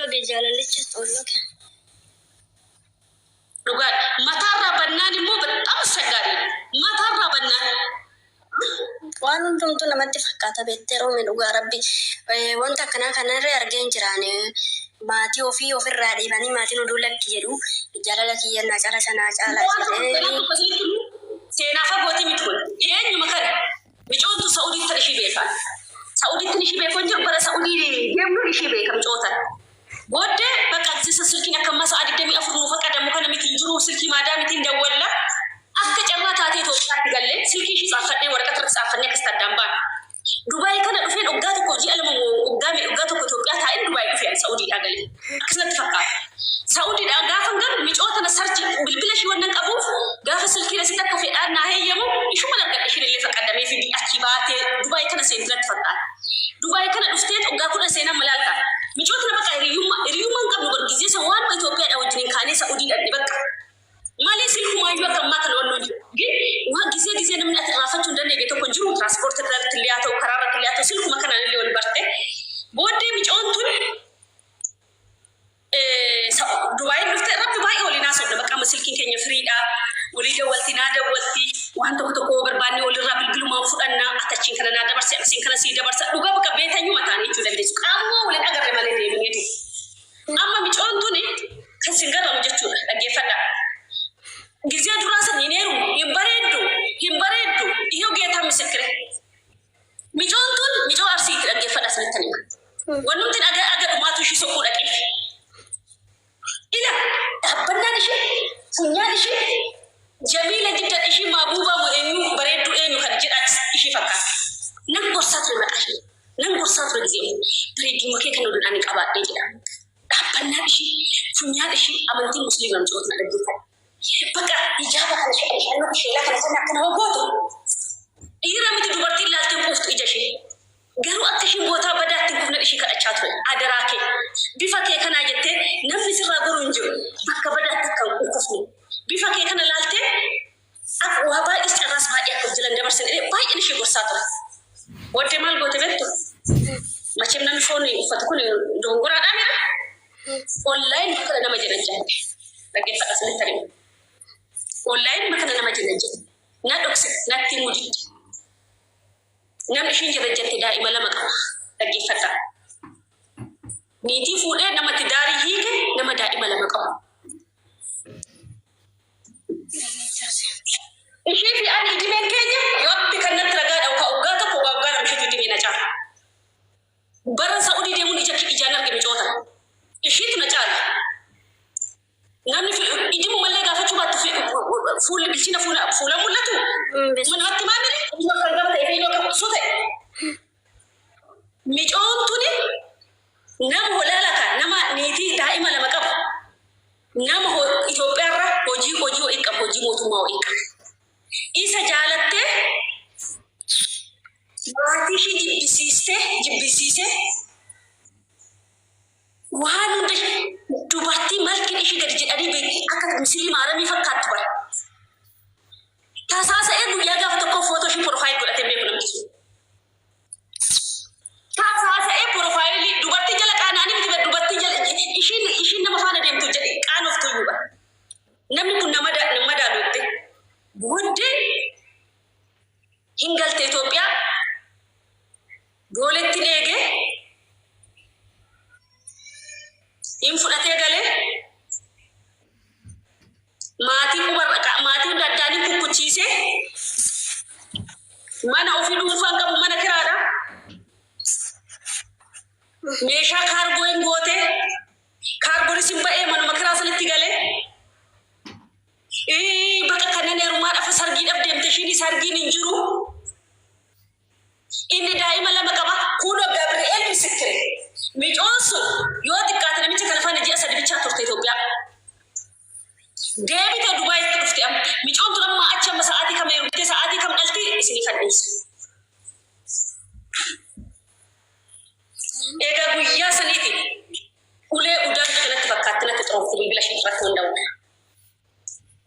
Xoolloge jaalallichis xoolloge. Dhugaadha. Mataarraa bannaan immoo በጣም አስቸጋሪ ነው። Mataarraa bannaan. Waan hundumtuu namatti fakkaata beektee roome dhugaa rabbi wanta akkanaa kanarra argeen jiraan maatii ofii ofirraa dhiibanii maatiin oduu lakki jedhu jaalala kiyya naa caala sanaa caala Waan tokko seenaa jedhee tokko isinitti himu. Seenaa fagootii miti kun. Eenyuma kana micoontu Sa'udiitti kan ishii beekan. Sa'udiitti ishii beeku hin jiru bara Sa'udii deemnuun ishii beeka micootan. Booddee bakka agsisa silkiin akka ammaa sa'a 24 nuuf qadamu kana miti hin jiru silkii maadaa miti hin dawwalla. Akka carraa taatee Itoophiyaatti gallee silkii ishii tsaaffadhee waraqaa irratti tsaaffannee akkas addaan baana. Dubaay kana dhufeen waggaa tokko ji'a 2 moo waggaa meeqa waggaa tokko Itoophiyaa taa'een Dubaay dhufe ani Sa'udiidhaa galee. Akkas natti fakkaata. Sa'udiidhaa gaafa galu micoo tana sarchi bilbila ishii wannan qabuuf gaafa silkiin asitti akka fedhaan naa heeyyamu ishuma argadhe ishiin illee faqqadamee fi achii baatee Dubaay kana seentu natti fakkaata. Dubaay kana dhuftee waggaa 10 seenan malaalta. Micoo tana bakka hiriyyummaa hiriyyummaa hin qabnu godhu gizee san waanuma Itoophiyaadhaa wajjiniin kaanee Sa'udii dhaqne bakka. Malee silkumaayyuu akka ammaa kana wannoo jiru. Gin waan gizee gizee namni ati irraanfachuu hin dandeenye tokko hin jiru. Tiraanspoortii irratti illee haa ta'u karaa irratti illee haa ta'u silkuma kanaan illee wal barte. Booddee micoon tun Dubaayin dhufte rabbi baay'ee waliin haasofna bakka amma silkiin keenya firiidha. Walii dawwalti naa dawwalti waan tokko tokko barbaanne walirraa bilbilumaan fudhanna attachiin kana naa dabarse akkasiin kana sii dabarsa dhugaa bakka beetanyuma ta'anii jechuu dandeessu. Qaamuma waliin agarre malee deebineetu. Amma micoon tuni kan sin garramu jechuudha dhaggeeffadhaa. Gizee duraa san hin heerumu hin bareeddu hin bareeddu ihoo geetaan misikkire. Micoon tun micoo Arsiiti dhaggeeffadhaa isinittan hima. Wannumti aga aga dhumaatu ishii soquu dhaqeef. Ila dhaabbannaan ishii funyaan ishii Jamiila jiddan ishii maabuubaa moo eenyu bareedduu eenyu kan jedhaa ishii fakkaata. Nan gorsaa ture maqaa ishee. Nan gorsaa ture gizee bareedduma kee kan oduun ani qabaadhee jedha. Dhaabbannaan ishii funyaan ishii amantiin musliima micootna dhaggeeffadha. Bakka hijaaba kana shannoo sheelaa kana sana akkana hoo gootu dhiira miti dubartiin laaltee quuftu ija ishee. Garuu akka ishiin bootaa badaatti hin kufne ishii kadhachaa ture. Adaraa kee bifa kee kanaa jettee namni sirraa goru hin jiru. Bakka badaatti akka hin kufne. Bifa kee kana laaltee akka waa baay'ees carraas baay'ee akka of jalan dabarsine jedhee baay'een ishee gorsaa ture. Booddee maal goote beektu? Macheem namni foon uffatu kun dogongoraadhaa mira? Online kana nama jedhan jette. Dhaggeeffadha isinitti himu. Online kana nama jedhan jette. Na dhokse natti himuu didde. Namni ishiin jette daa'ima 2 qaba. Dhaggeeffadha. Niitii fuudhee namatti daarii hiike nama daa'ima 2 qabu. Ishii fi ani idimeen keenya rabbi kan natti ragaa dha'u ka waggaa tokko waggaa 2 ishiitu idimee na caala. Bara Sa'udii deemuun ija ijaan arge micoota. Ishiitu na caala. Namni idimu mallee gaafachuu baattu fuulli bilchina fuula fuula mul'atu. Namatti maamile yoo kan gama ta'e fi yoo kan quxisuu ta'e. Micoon tuni nama holaala ka nama niitii daa'ima 2 qabu. Nama Itoophiyaarra hojii hojii ho'ii qabu hojii mootummaa ho'ii qabu. Isa jaalattee maatii ishii jibbisiistee jibbisiisee waan hunda dubartii malkiin ishii gadi jedhanii beekti akka misilii maaramii fakkaattu bara. Tasaasa'ee guyyaa gaafa tokko footoo ishii profile godhatee beeku namti sun. Tasaasa'ee profaayilii dubartii jala qaana'anii miti bara dubartii jala ishiin ishiin nama faana deemtu jedhe qaanoftu iyyuu bara. Namni kun nama madaalu jette. Booddee hin galte Itoophiyaa booletti eegee hin fudhatee galee maatii quba maatii hunda addaanii kukkuchiisee mana ofii dhuunfaan qabu mana kiraadha. Meeshaa kaargoo hin goote kaargoonis hin ba'ee manuma kiraa sanitti galee bakka kanneen heerumaadhaaf sargiidhaaf deemte ishiin sargiin hin jiru. Inni daa'ima 2 qaba. Kunoo Gabri'eel misikkire. Micoon sun yoo xiqqaate namicha kana faana ji'a 3 bichaa turte Itoophiyaa. Deebitee Dubaayitti dhufte amma. Micoon tun amma achi amma sa'aatii kam heerumtee sa'aatii kam dhalti isinii kan dhiisu. Egaa guyyaa saniiti ulee udaan natti fakkaatti natti xuroofte bilbila ishee irratti hundaa'u.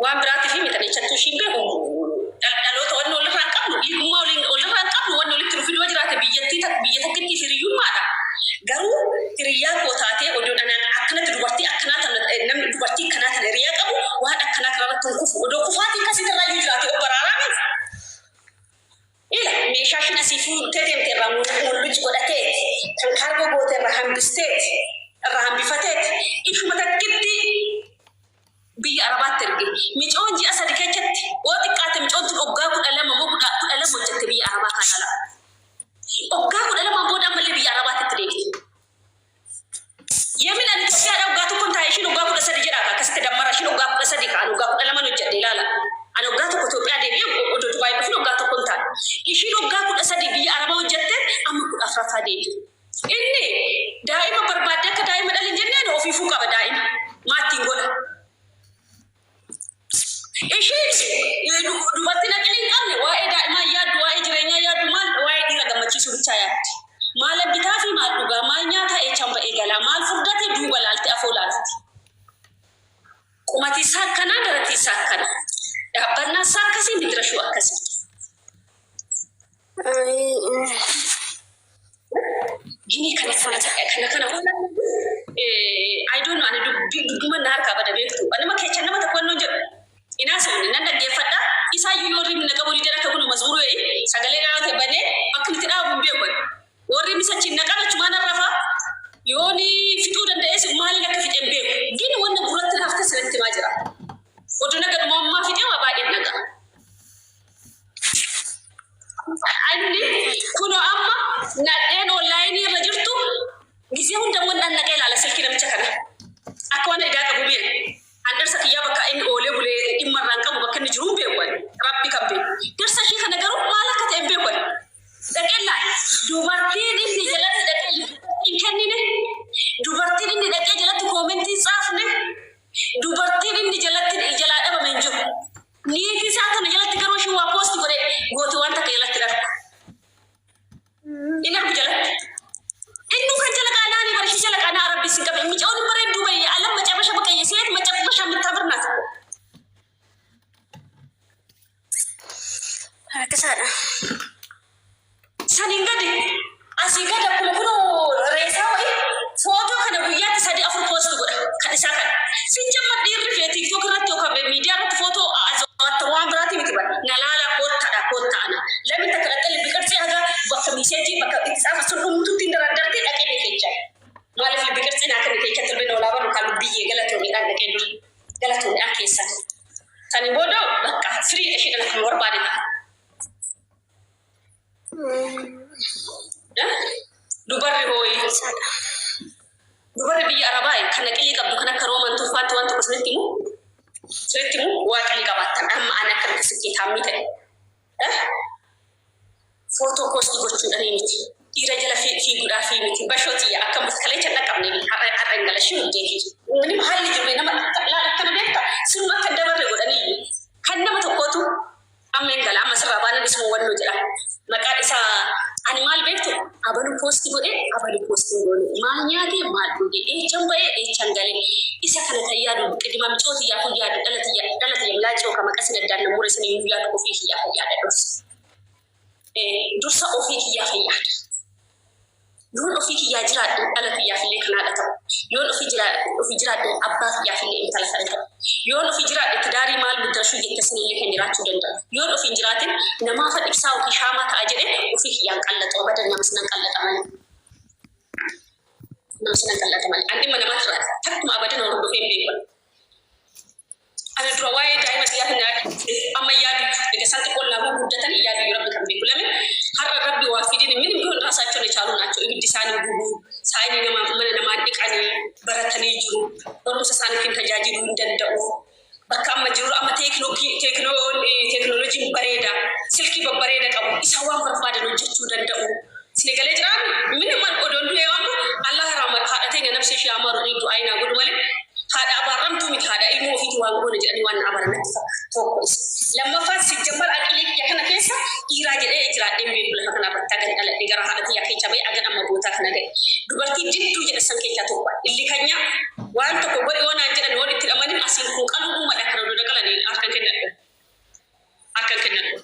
Waan biraatiif miti ani ichattuu ishiin beeku dhaloota wanni walirraa hin qabnu dhiigummaa waliin walirraa hin qabnu wanni walitti nu fiduu jiraate biyyattii takka biyya takkittiif hiriyyummaadha. Garuu hiriyyaa koo taatee odoon anaan fuutee deemte irraa mul'uci godhateeti. Kan kaargoo goote irraa hambisteeti. Irraa hambifateeti. Ishuma takkitti biyya Arabaatti erge. Micoon ji'a 3 keessatti yoo xiqqaate micoon tun oggaa 12 moo 12 hojjette biyya Arabaa kan ala. Oggaa 12 booda ammallee biyya Arabaatti itti deebite. Yemin ani Itoophiyaadha waggaa tokkon taa'e ishiin waggaa 13 jedha akkasitti dammara ishiin waggaa 13 ka ani waggaa 12 hojjedhe ilaala. Ani waggaa tokko Itoophiyaa deebi'ee odoo Dubaay dhufne waggaa tokkon taa'e. Ishiin waggaa 13 biyya Arabaa hojjette amma 14ffaa deebi'e. Inni daa'ima barbaadde akka daa'ima dhali hin jenneen ofiifuu qaba daa'ima. Maattiin godha. Ishiin dubartiin aqilii hin qabne waa'ee daa'imaa hin yaaddu, waa'ee jireenyaa yaaddu, maal waa'ee dhiira gammachiisuu bichaa yaaddi. Maal bitaa fi maal dhugaa, maal nyaataa, eechaan ba'ee galaa, maal furdate duuba laalti, afoo laalti. Qumatii isaa akkanaa, daratii isaa akkana. Dhaabbannaa isaa akkasii, midirashuu akkasii. Gini kana kana kana kana I don't know, ani dubbii dubbuma na harkaa bada beektu. Ani nama kecha nama tokko wannoon jedhu. Inaa sumni nan dhaggeeffadha. Isaa iyyuu yoo rimni na qabu didee akka kun mazmuruu ya'i sagalee dhaabate banee bakka itti dhaabu hin beeku. Warri misachiin na qabe chumaan arrafa. Yoo ni fixuu danda'es maaliin akka fixe hin beeku. Gini wanna gurratti na hafte sanatti himaa jira. Oduu naga dhuma ammaa fixee waa baay'een dhaga'a. Inni kunoo amma nadheen onlaayinii irra jirtu gizee hunda immoo nan dhaqee ilaala silkii namicha kana. Akka waan idaa qabu beeku. An dhirsa kiyyaa bakka inni oolee bulee dhimma irraan qabu bakka inni jiru hin beeku ani. Rabbi kan beeku. Dhirsa ishii kana garuu maal akka ta'e hin beeku ani. Dhaqee ilaala. Dubartiin inni jalatti dhaqee hin kennine. Dubartiin inni dhaqee jalatti koomentii hin tsaafne. Dubartiin inni jalatti jalaa dhabame hin jiru. Niitii isaa tana jalatti garuu ishiin waa poosti godhe goote waan takka jalatti hin argu. Hin argu jalatti. Innuu kan jala qaanaa ni bara ishii jala qaanaa rabbi isin qabe micoon hin bareedduu bayyee alam macarrasha baqayye seet macarrasha mittabir naat. Rakkisaadha. Saniin gadi asii gadi akkuma kunoo reesaa wayii footoo kana guyyaatti sadi afur poost godha kan isaa kana. Sijjamma dhiirri fee TikTok irratti yookaan miidiyaa irratti footoo azawattar waan biraatii miti bara. Na laalaa koottaadha koottaa ana. Lamin takka dhaqxee libbi qirtsii haga bakka miiseejii bakka itti tsaafa sun dhumtutti hin darardartee dhaqee beekechaa. Maaliif libbi qirtsii naa kenne keechatti ilbeen olaa barru kan lubbiyyee galatoomiidhaan dhaqee dura. Galatoomiidhaan keessan. Sanii booda bakka firii ishiidhaan akkuma barbaade ta'a. Dubarri hooyi. Dubarri biyya Arabaa kan aqilii qabdu kan akka Rooman Turfaatti waan tokko isinitti himu. Isinitti himu waa aqilii qabaattan amma ani akka nuti sikkeetaammii ta'e. Footoo poosti gochuudhaan miti. Dhiira jala fiiguudhaaf miti. Bashoo tiyya akka kaleecha hin dhaqqabne har'a har'a hin galashii hojjeeti. Minim haalli jiru nama laala akkana beekta siruma akka hin dabarre godhanii kan nama tokkootu Amma hin gala amma sirraa baanan isuma wannoo jedha maqaan isaa ani maal beektu abalu poosti godhe abalu poosti hin goone maal nyaate maal dhuge eechan ba'e eechan gale isa kana kan yaadu qidima micoo tiyyaa kun yaadu dhala tiyya dhala tiyya milaacii yookaan maqaa isin addaan na mure isin iyyuu yaadu ofii kiyyaa kan yaada dursa dursa ofii kiyyaa kan yaada. Yoon ofii kiyyaa jiraadhe dhala kiyyaaf illee kan haadha ta'u. Yoon ofii ofii jiraadhe abbaa kiyyaaf illee intala kan ta'u. Yoon ofii jiraadhe tidaarii maal muddarashuu jette sin illee kan jiraachuu danda'u. Yoon ofii hin jiraatin namaafan ibsaa yookiin shaamaa ta'a jedhee ofii kiyyaan qallaxu abadan nama sinan qallaxa malee. Nama sinan qallaxa malee. An dhimma namaa irraa takkuma abadan hordofee hin beeku. Ana dura waa'ee daa'ima tiyyaa hin amma yaadu egaa isaan xiqqoon naa gurguddatanii yaadu rabbi kan beeku lame har'a rabbi waa fidin minim ቢሆን ራሳቸውን የቻሉ ናቸው። Ibiddi isaanii gubu saayinii nama mana namaan dhiqanii baratanii jiru. Barumsa isaaniitiin tajaajiluu hin danda'u. Bakka amma jiru amma teeknooloojiin bareeda silkii babbareeda qabu isa waan barbaadan hojjechuu danda'u. Sini galee jiraami minim odoon du'ee amma Allah haadha teenya nafsi ishee amaaru du'aa naa godhu malee haadha abaarramtuu miti haadha ilmoo ofiitii waan goone jedhanii waan na abaran natti fakkaata tokko isa. Lammaffaan sijjammar aqilii kiyya kana keessa dhiiraa jedhee jiraadheen beeku lafa kana irratti hagan dhaladhee gara haadha tiyyaa keessa ba'ee hagan amma bootaa kana ga'e. Dubartii didduu jedha san keessaa tokko illikanya waan tokko godhi yoo naan jedhan yoo itti dhamanin asiin kun qaluu uumadha kana odoo naqalanii harkan kennadhu. Harkan kennadhu.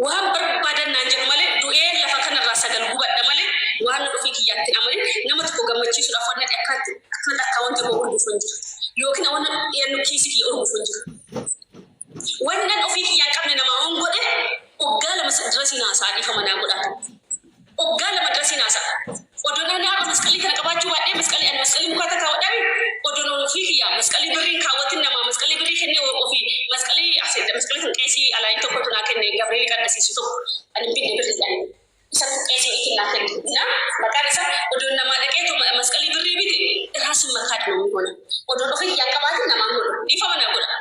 Waan barbaadan naan jedhu malee du'ee lafa kanarraa sagal gubadha malee waan na ofii kiyyaatti hin amanin nama tokko gammachiisuudhaaf waan akkaatti akkanatti akkaawwantii koo urgufu hin jiru. Yookiin waan dhiyannu kiisii kiyya urgufu hin jiru. Wannan ofii kiyyaa hin qabne namaa waan godhe waggaa 2 dura dirasii naasaa dhiifama naa godhaa tokko. Waggaa 2 dirasii naasaa. Odoo namni har'a masqalii kana qabaachuu baadhee masqalii ani masqalii mukaa takka kaawwadhaami odoo ofii kiyyaa masqalii birriin kaawwatin namaa masqalii birrii kennee ofii masqalii masqalii kan qeesii alaayin tokkotu naa kenne Gabrielii qaddasiisu tokko ani hin binne birriidhaan isatu qeesii itti naa kenne na maqaan isaa odoon namaa dhaqeetu masqalii birrii bite iraasin makaad namni hona odoon ofii kiyyaan qabaatin namaan godhu dhiifama naa godha.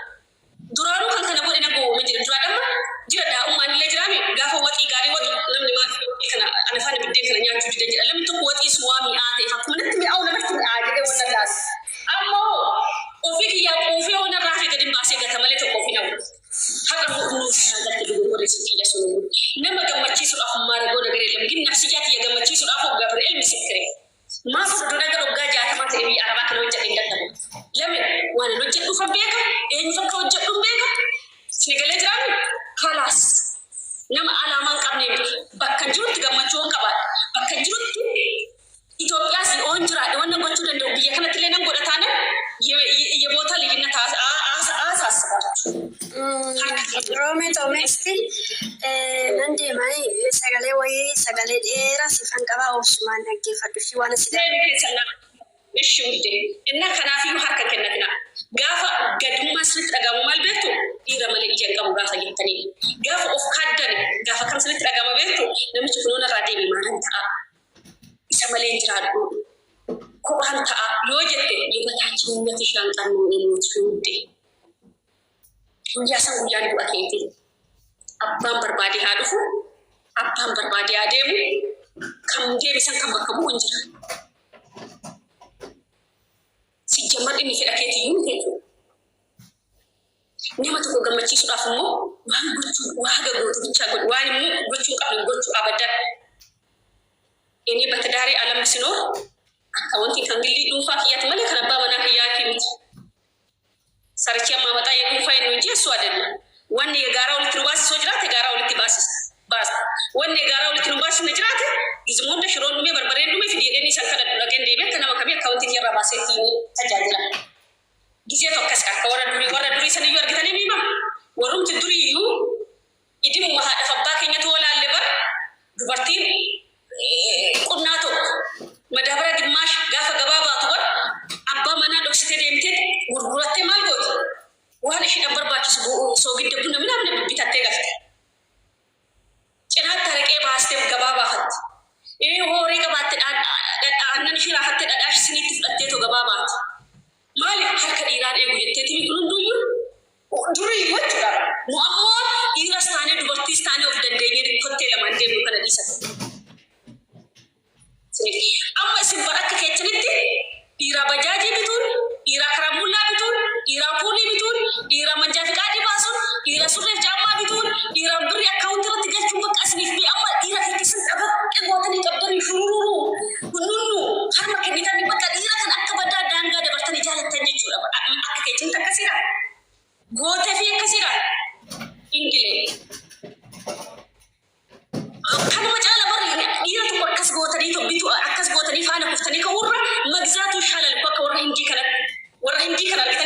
Duraanuu kan kana godhe na gowwoome jira. Duraan amma jira daa'ummaan illee jiraami gaafa waxii gaarii waxu namni maaf waxii kana ana faana biddeen kana nyaachuu dida jedha. Namni tokko waxii sun waan mi'aa ta'eef akkuma natti mi'aawu namatti mi'aa'a jedhee wanna laalu. Amma hoo ofii kiyyaa quufee hoo narraa hafe gadin baasee gata malee tokko of hin hawwu. Har'a immoo nuuf naa galte dogoggorri isin kiyya sun hunduu. Nama gammachiisuudhaaf maaragoo nagar yelam gin nafsiyyaa tiyya gammachiisuudhaaf hoo Gabri'eel misikkire. Maaf odoo naga waggaa 60 ta'e biyya arabaa kana hojjadhe hin dadhabu. Lame waanan hojjedhuufan beeka, eenyuuf akka hojjedhun beeka. Isin galee jiraami? Kalaas. Nama alaamaa hin qabnee miti. Bakkan jirutti gammachuu yoon qabaadhe, bakkan jirutti Itoophiyaas yoon jiraadhe wannan gochuu danda'u biyya kanatti illee nan godha taanan yeboota liyyinna aasaassabaachuu. Harka Roomee Toomeesti nan deema sagalee wayii sagalee dheeraa siifan qabaa obsumaan dhaggeeffadhu ishii waan si Deebi keessan na ishi wudde innaa kanaafiyyuu harka hin kennatinaa. Gaafa gadummaa sinitti dhaga'amu maal beektu dhiira malee ija hin qabu gaafa jettaniidha. Gaafa of kaaddani gaafa kam sinitti dhaga'ama beektu namichi kunoo narraa deeme maalan ta'a isa malee hin jiraadhu kophaan ta'a yoo jette yebataachinnati shaanxaan nuu emooti wudde. Guyyaa san guyyaan du'a keetii. Abbaan barbaade haa dhufu, abbaan barbaade haa deemu, kan deeme san kan bakka bu'u hin jira. Sijjammar inni fedha keetiyyuu miti jechuudha. Nama tokko gammachiisuudhaaf immoo waan gochuu waa haga gootu bichaa godhi waan immoo gochuu hin qabne gochuu abadan. Inni batadaaree alam sinoor akka wanti kan gillii dhuunfaa kiyyaati malee kan abbaa manaa kiyyaatii miti. Sarichi ammaa maxaa የጉንፋ ነው እንጂ እሱ አይደለም። Wanni የጋራ walitti nu baasisu jiraate gaaraa walitti baasisa baasa. Wanni የጋራ walitti nu baasisne jiraate gizuma hunda shiroon dhumee barbareen dhumee fidi jedheen isan kadhadhu dhaqeen deebi'ee akka nama kamii akkaawuntii irraa baasee ittiin tajaajila. Gizee akkas akka warra durii saniyyuu argitanii miima. Warrumti duriiyyuu idimuma haadhaaf abbaa keenyatu walaalle bar dubartiin qunnaa tokko madaabara gimmaash gaafa gabaa baatu bar abbaa manaa dhoksitee deemtee gurgurattee maal gooti? Waan ishiidhaan barbaachisu soogidda buna minamna bitattee galte. Cinaatti araqee baastee gabaa baafatti. Horii qabaatte aannan ishii raafattee dhadhaa isiniitti fudhatteetu gabaa baati. Maaliif harka dhiiraan eegu jetteeti kun hunduyyuu durii jechuudha. Nu ammoo dhiiras taanee dubartiis taanee of dandeenyee kottee lamaan deemnu kana dhiisan. Amma isin bara akka keessanitti dhiiraa bajaajii bituun, dhiiraa karambullaa bituun, dhiiraa puulii bituun, dhiiraa manjaa fiqaadii baasuun, dhiira surreef caammaa bituun, dhiiraan birrii akkaawuntii irratti galchuun bakka isiniif bi amma dhiira keessan dhabaqqee gootanii qabdanii shurururu nunnu harma kennitanii bakka dhiira kan akka badaa daangaa dabartanii jaalattan jechuudha. Akka keessanitti akkasiidha. Gootee fi akkasiidha. Ingilee. Kanuma caala barri dhiira tokko akkas gootanii bitu akkas gootanii faana kuftanii ka'uurra magzaatu shaalal akka warra hindii kanatti warra hindii kana argitan.